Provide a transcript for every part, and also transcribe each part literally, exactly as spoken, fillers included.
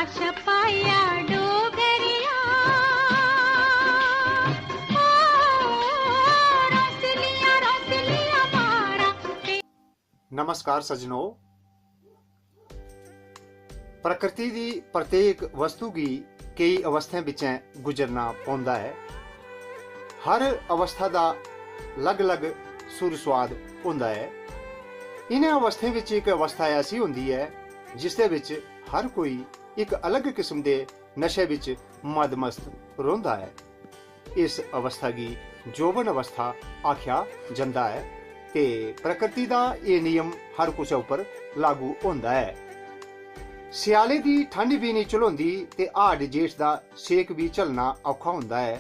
छपाया डोगरिया, ओ, रौंसलियां, रौंसलियां माड़ा। नमस्कार सज्जनो, प्रकृति दी प्रत्येक वस्तु गी केई अवस्थाएं बिच्चें गुजरना पौंदा ऐ। हर अवस्था दा अलग-अलग सुर सुआद होंदा ऐ। इ'नें अवस्थाएं बिच्च इक अवस्था ऐसी होंदी ऐ जिसदे बिच्च हर कोई इक अलग किस्म दे नशे बिच्च मदमस्त रौंह्दा ऐ। इस अवस्था गी जोबन अवस्था आखेआ जंदा ऐ ते प्रकृति दा एह् नियम हर कुसै उप्पर लागू होंदा ऐ। स्याले दी ठंड बी निं झलोंदी ते हाड़ जेठ दा सेक बी झलना औखा होंदा ऐ।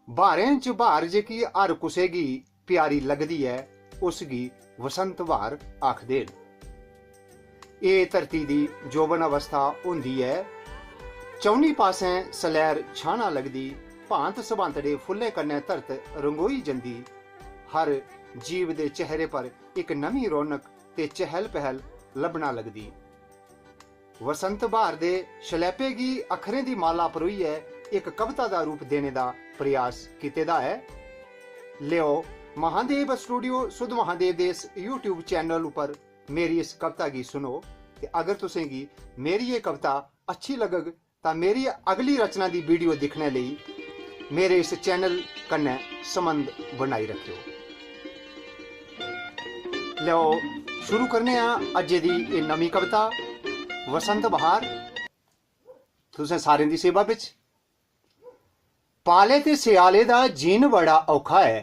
ब्हारें च ब्हार जेह्की हर कुसै गी प्यारी लगदी ऐ, उसगी वसंत ब्हार आखदे न। एह् धरती दी जोबन अवस्था होंदी ऐ। चौनी पासैं सलैर छाना लगदी, भांत सभांतड़े फुल्लें कन्नै धरत रंगोई जंदी। हर जीव दे चेहरे पर इक नमीं रौनक ते चहल पहल लब्भना लगदी। वसंत ब्हार दे शलैपे गी अक्खरें दी माला परोइयै इक कविता दा रूप देने दा प्रयास कीते दा ऐ। लेओ, महादेव स्टूडियो सुध महादेव दे इस YouTube चैनल उप्पर मेरी इस कविता गी सुनो ते अगर तुसें गी मेरी एह् कविता अच्छी लगग तां मेरी अगली रचना दी वीडियो दिक्खने लेई मेरे इस चैनल कन्नै संबंध बनाई रखेओ। लैओ, शुरू करने आं अज्जै दी एह् नमीं कविता वसंत बहार। तुसें सारें दी सेवा बिच। पाले ते स्याले दा जीन बड़ा औखा ऐ।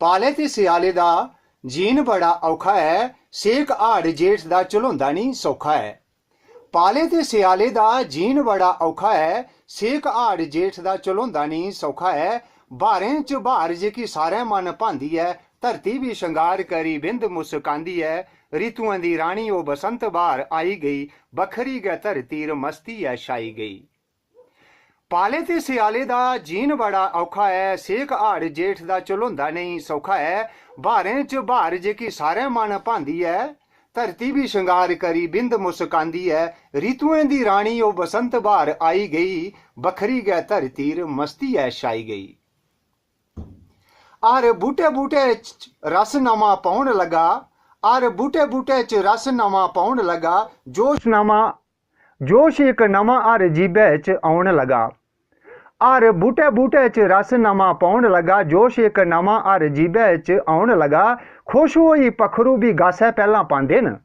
पाले ते स्याले दा जीन बड़ा औखा ऐ। सेक हाड़ जेठ दा झलोंदा निं सौखा ऐ। पाले ते स्याले दा जीन बड़ा औखा ऐ। सेक हाड़ जेठ दा झलोंदा निं सौखा ऐ। ब्हारें च ब्हार जेह्की सारें मन भांदी ऐ। धरती बी शंगार करी बिंद मुस्कांदी ऐ। रितुएं दी रानी ओह् बसंत ब्हार आई गेई। बक्खरी गै धरती र मस्ती ऐ छाई गेई। पाले ते स्याले दा जीन बड़ा औखा ऐ। सेक हाड़ जेठ दा झलोंदा नेईं सौखा ऐ। ब्हारें च ब्हार जेह्की सारें मन भांदी ऐ। धरती बी शंगार करी बिंद मुस्कांदी ऐ। रितुएं दी रानी ओह् बसंत ब्हार आई गेई। बक्खरी गै धरती र मस्ती ऐ छाई गेई। हर बूह्टे बूह्टे च रस नमां पौन लगा। हर बूह्टे बूह्टे च रस नमां पौन लगा। जोश नमां, जोश इक नमां हर जीबै च औन लगा। हर बूह्टे बूह्टे च रस नमां पौन लगा। जोश इक नमां हर जीबै च औन लगा। खुश होई पक्खरू बी गासै पैह्लां पांदे न।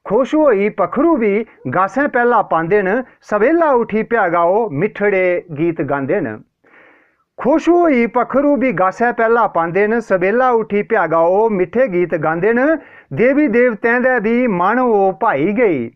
खुश होई पक्खरू बी गासै पैह्लां पांदे न। सवेला उठी भ्यागा ओह् मिट्ठड़े गीत गांदे न। खुश होई पक्खरू बी गासै पैह्लां पांदे न। सवेला उठी भ्यागा ओह् मिट्ठे गीत गांदे न। देवी देवतें दे बी मन ओह् भाई गेई।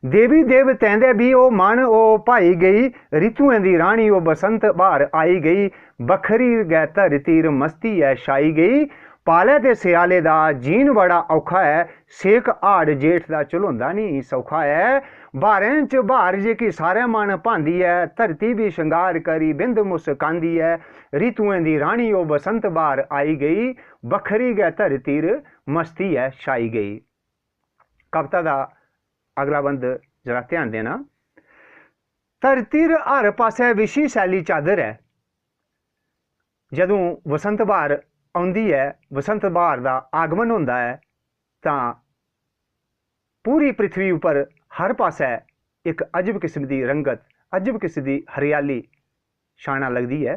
देवी देवतें दे बी ओह् मन ओह् भाई गेई। रितुएं दी रानी ओह् बसंत ब्हार आई गेई। बक्खरी गै धरती र मस्ती ऐ छाई गेई। पाले ते स्याले दा जीन बड़ा औखा ऐ। सेक हाड़ जेठ दा झलोंदा निं सौखा ऐ। ब्हारें च ब्हार जेह्की सारें मन भांदी ऐ। धरती बी शंगार करी बिंद मुस्कांदी ऐ। रितुएं दी रानी ओह् बसंत ब्हार आई गेई। बक्खरी गै धरती र मस्ती ऐ छाई गेई। कविता दा अगला बंद जरा ध्यान देना। धरती र हर पासै विछी सैल्ली चादर ऐ। जदूं बसंत ब्हार औंदी ऐ, बसंत ब्हार दा आगमन होंदा ऐ, तां पूरी पृथ्वी उप्पर हर पासै इक अजब किस्म दी रंगत, अजब किस्म दी हरियाली छाना लगदी ऐ।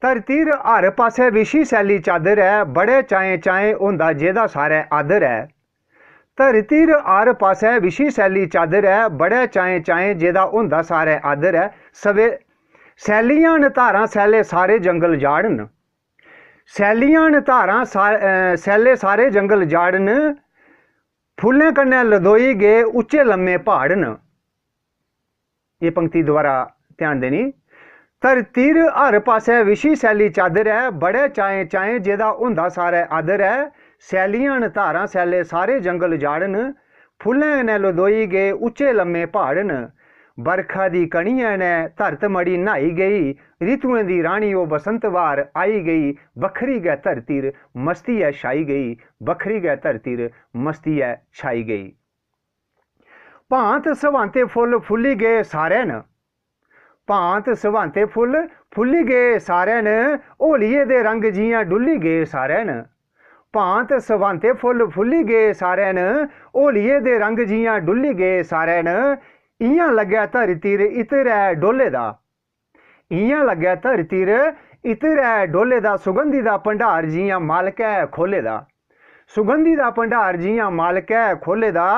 धरती र हर पासै विछी सैल्ली चादर ऐ, बड़े चाएं चाएं होंदा जेह्दा सारै आदर ऐ। धरती र हर पासै विछी सैल्ली चादर ऐ, बड़े चाएं चाएं जेह्दा होंदा सारै आदर ऐ। सवे-, सैल्लियां न धारां, सैल्ले सारे जंगल जाड़ न। सैल्लियां न धारां, सा-, अ, सैल्ले सारे जंगल जाड़ न। फुल्लें कन्नै लदोई गे उच्चे लम्मे प्हाड़ न। एह् पंक्ति दोबारा ध्यान देनी। धरती र हर पासै विछी सैल्ली चादर ऐ, बड़े चाएं चाएं जेह्दा होंदा सारै आदर ऐ। सैल्लियां न धारां सैल्ले सारे जंगल जाड़ न। फुल्लें नै लदोई गे उच्चे लम्मे प्हाड़ न। बरखा दी कनियै नै धरत मड़ी न्हाई गेई। रितुएं दी रानी ओह् बसंत ब्हार आई गेई। बक्खरी गै धरती र मस्ती ऐ छाई गेई। बक्खरी गै धरती र मस्ती ऐ छाई गेई। भांत सभांते फुल्ल फुल्ली गे सारै न। भांत सभांते फुल्ल फुल्ली गे सारै न। होलिये दे रंग जि'यां डुल्ली गे सारै न। भांत सभांते फुल्ल फुल्ली गे सारै न। होलिये दे रंग जि'यां डुल्ली गे सारै न। इ'यां लग्गै धरती 'र इत्तर ऐ डोले दा। इ'यां लग्गै धरती 'र इत्तर ऐ डोले दा। सुगंधी दा भंडार जि'यां मालकै खोह्ले दा। सुगंधी दा भंडार जि'यां मालकै खोह्ले दा।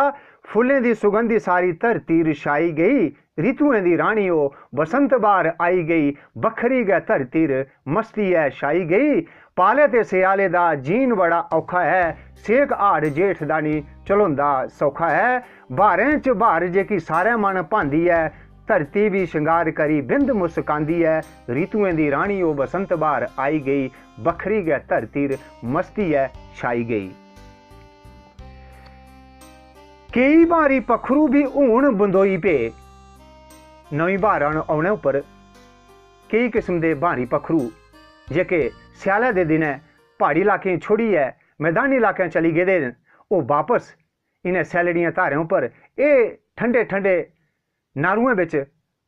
फुल्लें दी सुगंधी सारी धरती 'र छाई गेई। रितुएं दी रानी ओह् बसंत ब्हार आई गेई। बक्खरी गै धरती 'र मस्ती ऐ छाई गेई। पाले ते सेआले दा जीन बड़ा औखा ऐ। सेक हाड़ जेठ दा निं चलोंदा सौखा ऐ। ब्हारें च ब्हार जेह्की सारै मन भांदी ऐ। धरती बी शंगार करी बिंद मुस्कांदी ऐ। रितुएं दी रानी ओह् बसंत ब्हार आई गेई। बक्खरी गै धरती 'र मस्ती ऐ छाई गेई। केई ब्हारी पक्खरू बी हून बंदोई पे। नमीं ब्हार औन-, औने उप्पर केई किस्म दे ब्हारी पक्खरू जेह्के स्यालै दे दिनै प्हाड़ी लाकें छोड़ियै मैदानी लाकें चली गेदे न, ओह् बापस इ'नें सैलड़ियें धारें उप्पर एह् ठंडे ठंडे नारुएं बिच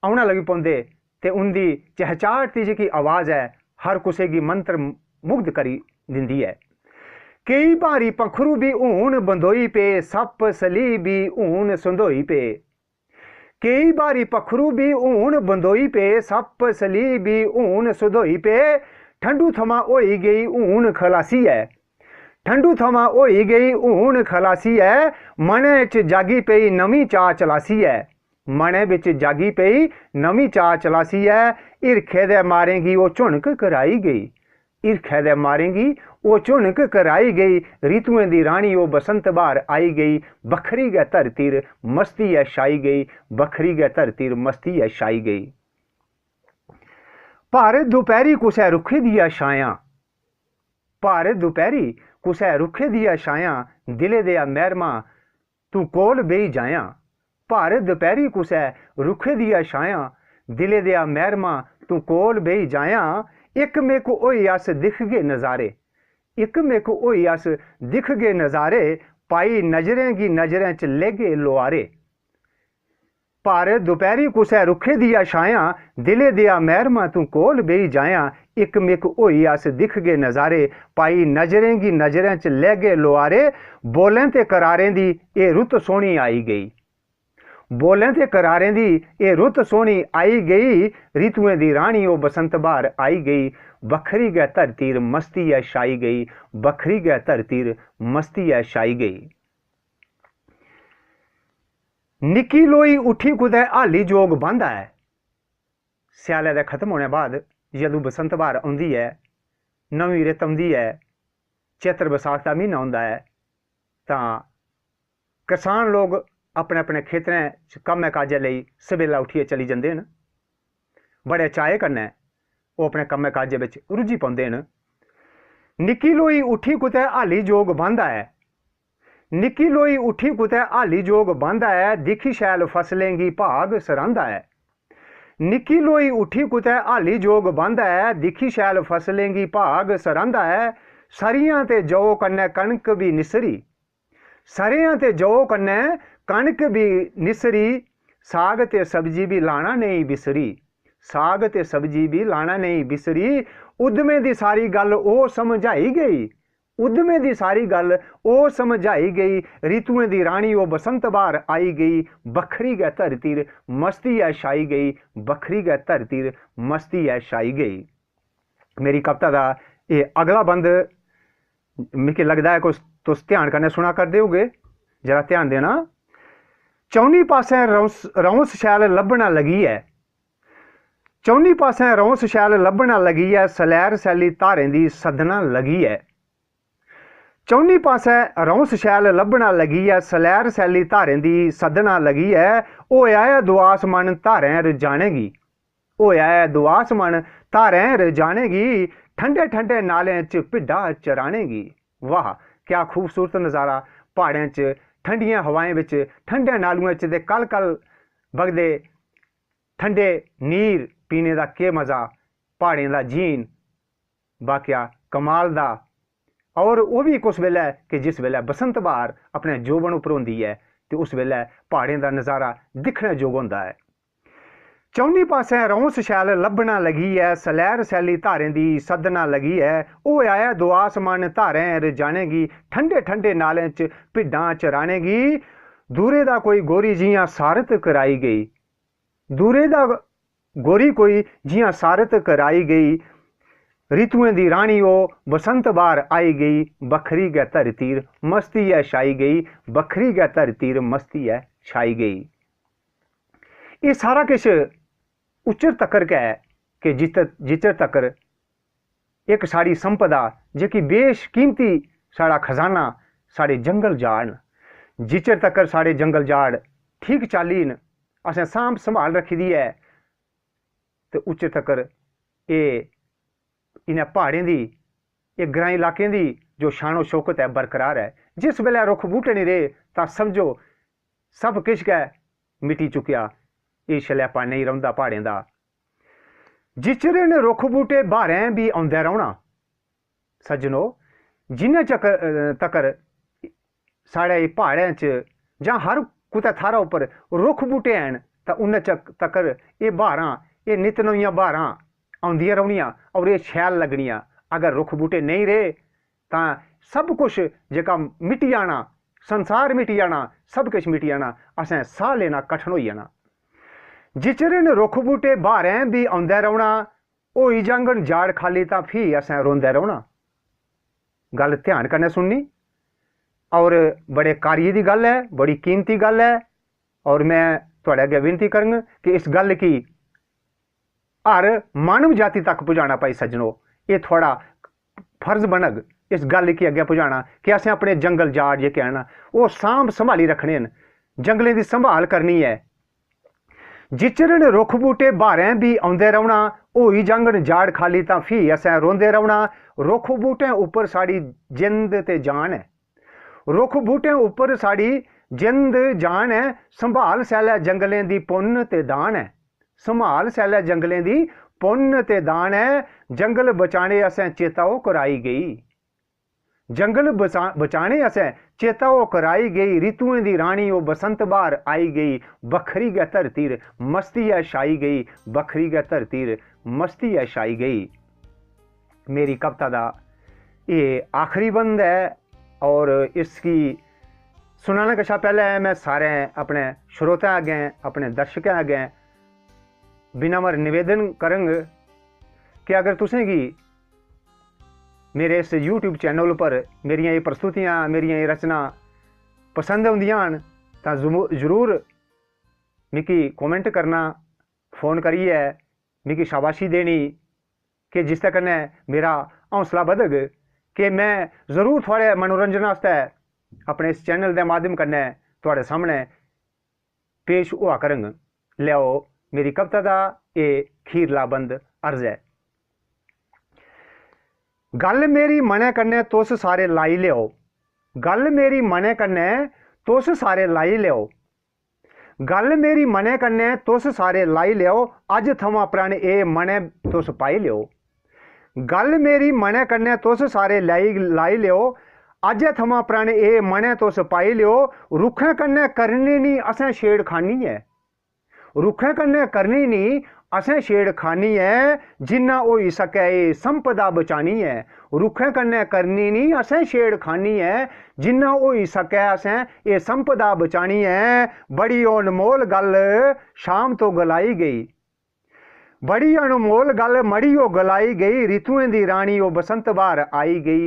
औना लगी पौंदे ते उं'दी चहचाट दी जेह्की आवाज़ ऐ, हर कुसै गी मंत्र मुग्ध करी दिंदी ऐ। केई ब्हारी पक्खरू बी हून बंदोई पे, सप्प सलीब बी हून संदोई पे। केई ब्हारी पक्खरू बी हून बंदोई पे, सप्प सलीब बी हून संदोई पे। ठंडू थमां होई गेई हून खलासी ऐ। ठंडू थमां होई गेई हून खलासी ऐ। मनै च जागी पेई नमीं चाऽ चलासी ऐ। मनै बिच जागी पेई नमीं चाऽ चलासी ऐ। हिरखै दे मारें गी ओह् झुनक कराई गेई। हिरखै दे मारें गी ओह् झुनक कराई गेई। रितुएं दी रानी ओह् बसंत ब्हार आई गेई। बक्खरी गै धरती 'र मस्ती ऐ छाई गेई। बक्खरी गै धरती 'र मस्ती ऐ छाई गेई। भार दपैह्री कुसै रुक्खै दिया छायां। भार दपैह्री कुसै रुक्खै दिया छायां। दिलै देआ मैह्रमा तूं कोल बेही जायां। भार दपैह्री कुसै रुक्खै दिया छायां। दिलै देआ मैह्रमा तूं कोल बेही जायां। इक मिक होई अस दिखगे नजारे। इक मिक होई अस दिखगे नजारे। पाई नजरें गी नजरें च लेगे लोआरे। भार दपैह्री कुसै रुक्खै दिया छायां। दिलै देआ मैह्रमा तूं कोल बेही जायां। इक मिक होई अस दिखगे नजारे। पाई नजरें गी नजरें च लेगे लोआरे। बोलें ते करारें दी एह् रुत्त सोह्नी आई गेई। बोलें ते करारें दी एह् रुत्त सोह्नी आई गेई। रितुएं दी रानी ओह् बसंत ब्हार आई गेई। बक्खरी गै धरती 'र मस्ती ऐ छाई गेई। बक्खरी गै धरती 'र मस्ती ऐ छाई गेई। निक्की लोई उट्ठी कुतै हाली जोग बांह्दा ऐ। स्यालै दे खत्म होने बाद जदूं बसंत ब्हार औंदी ऐ, नमीं रित औंदी ऐ, चैत्र बसाख दा म्हीना होंदा ऐ, तां करसान लोक अपने-अपने खेतरें च कम्मै काजै लेई सबेला उट्ठियै चली जंदे न। बड़े चाएं कन्नै ओह् अपने कम्मै काजै बिच रुज्झी पौंदे न। निक्की लोई उट्ठी कुतै हाली जोग बांह्दा ऐ। निक्की लोई उट्ठी कुतै हाली जोग बांह्दा ऐ, दिक्खी शैल फसलें गी भाग सरांह्दा ऐ। निक्की लोई उट्ठी कुतै हाली जोग बांह्दा ऐ, दिक्खी शैल फसलें गी भाग सरांह्दा ऐ। स'रेआं ते जौ कन्नै कनक बी निस्सरी। स'रेआं ते जौ कन्नै कनक बी निस्सरी। साग ते सब्जी बी लाना नेईं बिसरी। साग ते सब्जी बी लाना नेईं बिसरी। उद्यमें दी सारी गल्ल ओह् समझाई गेई। उद्यमें दी सारी गल्ल ओह् समझाई गेई। रितुएं दी रानी ओह् बसंत ब्हार आई गेई। बक्खरी गै धरती 'र मस्ती ऐ छाई गेई। बक्खरी गै धरती 'र मस्ती ऐ छाई गेई। मेरी कविता दा एह् अगला बंद मिगी लगदा ऐ कुछ तुस ध्यान कन्नै सुना करदे होगे, जरा ध्यान देना। चौनी पासै रौंस, रौंस शैल लब्भना लगी ऐ। चौनी पासै रौंस शैल लब्भना लगी ऐ, सलैर सैली धारें दी सद्दना लगी ऐ। चौनी पासै रौंस शैल लब्भना लगी ऐ, सलैर सैली धारें दी सद्दना लगी ऐ। होआ ऐ दुआस मन धारें रजाने गी। होआ ऐ दुआस मन धारें रजाने गी, ठंडे ठंडे नालें च भिड्डा चराने गी। वाह, क्या खूबसूरत नज़ारा। प्हाड़ें च ठंडियें हवाएं बिच, ठंडे नालुएं च ते कल कल बगदे ठंडे नीर पीने दा केह् मज़ा। प्हाड़ें दा जीन वाकया कमाल दा। और ओह् बी कुस बेल्लै कि जिस बेल्लै बसंत ब्हार अपने जोबन उप्पर होंदी ऐ, ते उस बेल्लै प्हाड़ें दा नजारा दिक्खने जोग होंदा ऐ। चौनी पासै रौंस शैल लब्भना लगी ऐ, सलैर सैली धारें दी सद्दना लगी ऐ। होआ ऐ दुआस मन धारें रजाने गी, ठंडे ठंडे नालें च भिड्डां चराने गी। दूरे दा कोई गोरी जि'यां सारत कराई गेई, दूरे दा गोरी कोई जि'यां सारत कराई गेई। रितुएं दी रानी ओह् बसंत ब्हार आई गेई, बक्खरी गै धरती 'र मस्ती ऐ छाई गेई, बक्खरी गै धरती 'र मस्ती ऐ छाई गेई। एह् सारा किश उच्चर तकर गै ऐ कि जित-, जिच्चर तकर इक साढ़ी संपदा, जेह्की बेशकीमती साढ़ा खजाना, साढ़े जंगल जाड़ न, जिच्चर तकर साढ़े जंगल जाड़ ठीक चाल्ली न, असें सांभ संभाल रक्खी दी ऐ, ते उच्चर तकर एह् इ'नें प्हाड़ें दी, एह् ग्राईं इलाकें दी जो शानो शौकत ऐ, बरकरार ऐ। जिस बेल्लै रुक्ख बूह्टे निं रेह्, तां समझो, सब किश गै मिटी चुकेआ। एह् शलैपा नेईं रौंह्दा प्हाड़ें दा। जिच्चर न रुक्ख बूह्टे ब्हारें बी औंदे रौह्ना। सज्जनो, जिन्ने चक्कर, अ, तकर साढ़े एह् प्हाड़ें च जां हर कुतै थाह्रा उप्पर रुक्ख बूह्टे हैन, तां उन्ने चक-, तकर एह् ब्हारां, एह् नित्त नमियां ब्हारां औंदियां रौह्नियां और एह् शैल लग्गनियां। अगर रुक्ख बूह्टे नेईं रेह्, तां सब कुछ जेह्का मिटी जाना, संसार मिटी जाना, सब किश मिटी जाना, असें साह् लेना कठन होई जाना। जिच्चर न रुक्ख बूह्टे ब्हारें बी औंदे रौह्ना, होई जाङन जाड़ खाल्ली तां फ्ही असें रोंदे रौह्ना। गल्ल ध्यान कन्नै सुननी, और बड़े कार्य दी गल्ल ऐ, बड़ी कीमती गल्ल ऐ, और मैं थुआढ़े अग्गें विनती करङ कि इस गल्ल गी हर मानव जाति तक पुजाना। भाई सज्जनो, एह् थुआढ़ा फर्ज बनग इस गल्ल गी अग्गें पुजाना कि असें अपने जंगल जाड़ जेह्के हैन ना, ओह् सांभ संभाली रक्खने न, जंगलें दी संभाल करनी ऐ। जिच्चर न रुक्ख बूह्टे ब्हारें बी औंदे रौह्ना, होई जाङन जाड़ खाल्ली तां फ्ही असें रोंदे रौह्ना। रुक्ख बूह्टें उप्पर साढ़ी जिंद ते जान ऐ, रुक्ख बूह्टें उप्पर साढ़ी जिंद जान ऐ। संभाल सैल्लै जंगलें दी पुन्न ते दान ऐ, संभाल सैल्लै जंगलें दी पुन्न ते दान ऐ। जंगल बचाने असें चेता ओह् कराई गेई, जंगल बचा-, बचाने असें चेता ओह् कराई गेई। रितुएं दी रानी ओह् बसंत ब्हार आई गेई, बक्खरी गै धरती 'र मस्ती ऐ छाई गेई, बक्खरी गै धरती 'र मस्ती ऐ छाई गेई। मेरी कविता दा एह् आखिरी बंद ऐ, और इसगी सुनाने कशा पैह्लें मैं सारें अपने श्रोतें अग्गें, अपने दर्शकें अग्गें विनम्र निवेदन करङ कि अगर तुसें गी मेरे इस YouTube चैनल उप्पर मेरियां एह् प्रस्तुतियां, मेरियां एह् रचनां पसंद औंदियां न, तां जमू-, जरूर मिगी comment करना, फोन करियै मिगी शाबाशी देनी, कि जिसदे कन्नै मेरा हौसला बधग कि मैं जरूर थुआढ़े मनोरंजन आस्तै अपने इस चैनल दे माध्यम कन्नै थुआढ़े सामनै पेश होआ करङ। लैओ, मेरी कविता दा एह् खीरला बंद अर्ज ऐ। गल्ल मेरी मनै कन्नै तुस सारे लाई लैओ, गल्ल मेरी मनै कन्नै तुस सारे लाई लैओ, गल्ल मेरी मनै कन्नै तुस सारे लाई लैओ, अज्ज थमां प्रण एह् मनै तुस पाई लैओ। गल्ल मेरी मनै कन्नै तुस सारे लाई, लाई लैओ, अज्जै थमां प्रण एह् मनै तुस पाई लैओ। रुक्खें कन्नै करनी निं असें छेड़खानी ऐ, रुक्खें कन्नै करनी निं असें छेड़खानी ऐ, जिन्ना होई सकै एह् संपदा बचानी ऐ। रुक्खें कन्नै करनी निं असें छेड़खानी ऐ, जिन्ना होई सकै असें एह् संपदा बचानी ऐ। बड़ी अनमोल गल्ल शाम तो गलाई गेई, बड़ी अनमोल गल्ल मड़ी ओह् गलाई गेई, रितुएं दी रानी ओह् बसंत ब्हार आई गेई,